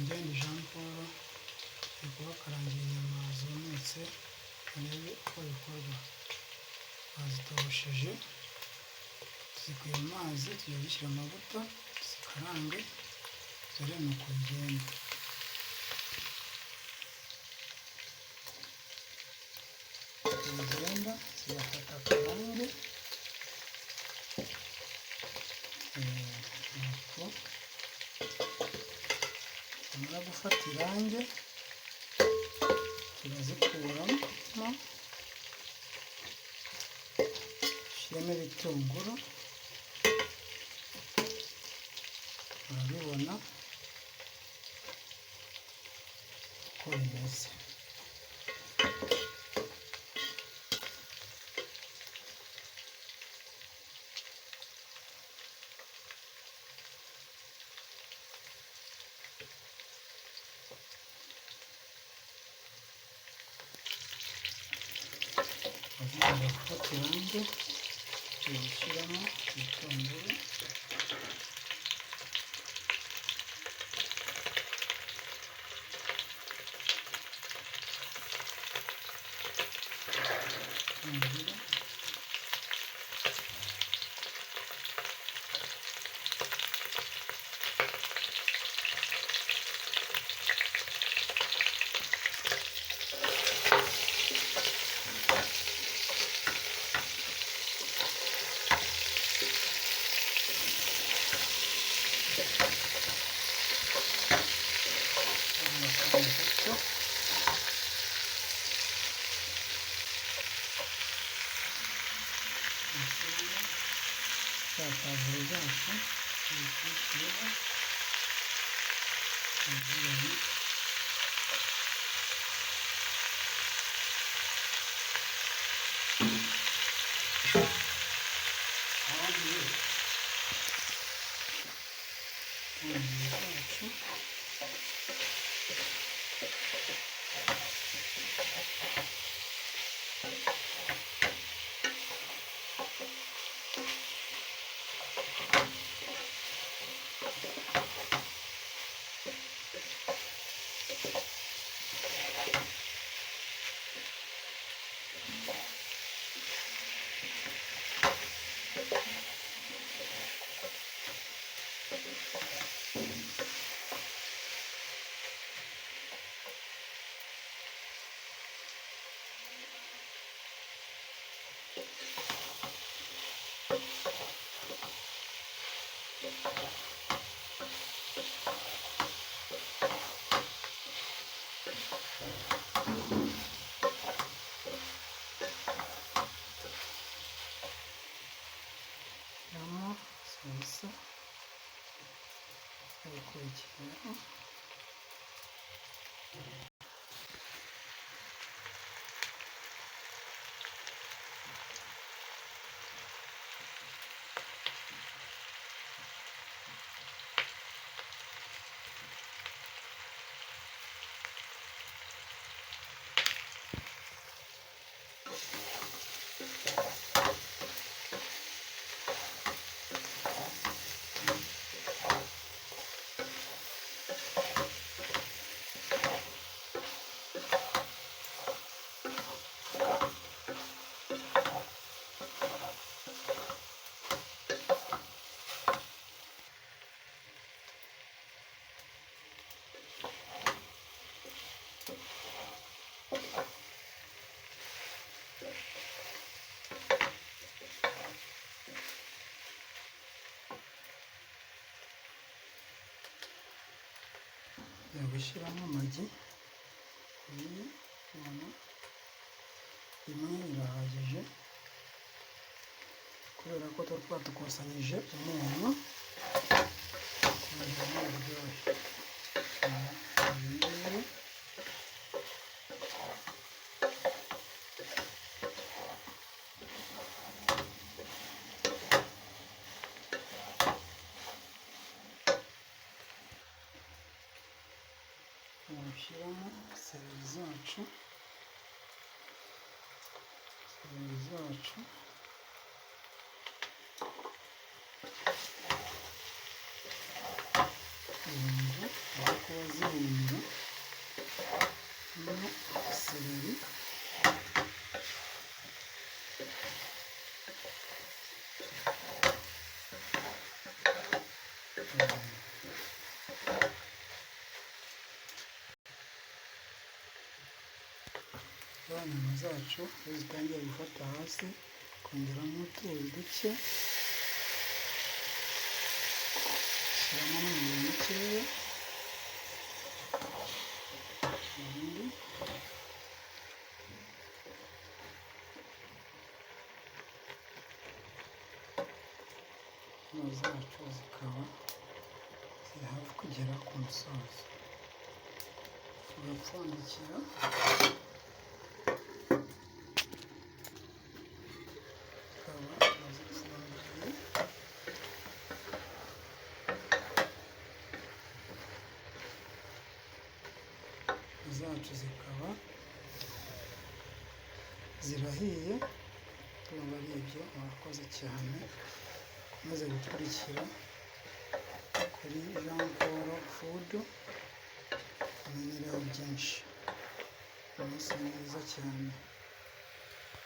Njye ni Jean Paul, ngiye kubakarangira inyama zumutse, murebe uko bikorwa. Bazitogosheje, tuzikuye mu mazi, tugiye kuzishyira mu mavuta tuzikarange, dore ni uku bigenda. Bigenda zigafata akarange, nuko zamara gufata irange turazikuramo, dushyiremo ibitunguru, murabibona uko bimeze. Zimaze gufata irange, tuzishyiramo ibitunguru, ibitunguru, akanya gato, dushyiremo za pavuro zacu, tuzishyireho, murabibona. Pavuro zacu. Shyiramo salisa ikurikiraho. Ngiye gushyiramo amagi, iyi ubona imwe irahagije kubera ko tuba twatukosanyije umunyu kongeramo uburyohe. Iyi ngiyi ushyiramo seleri zacu, seleri zacu, ibirungo. kuba zihumura. Harimo seleri, za nyama zacu iyo zitangiye gufata hasi, kongeramo utuzi duke, shyiramo n'umuriro mukeya, ubundi inyama zacu zikaba ziri hafi kugera ku musozo, tugapfundikira. Tukaba turazipfundikiye, zacu zikaba zirahiye. Ndumva ari ibyo, murakoze cyane. Mukomeze gukurikira kuri Jean Paul Food, umenyereho byinshi. Umunsi mwiza cyane.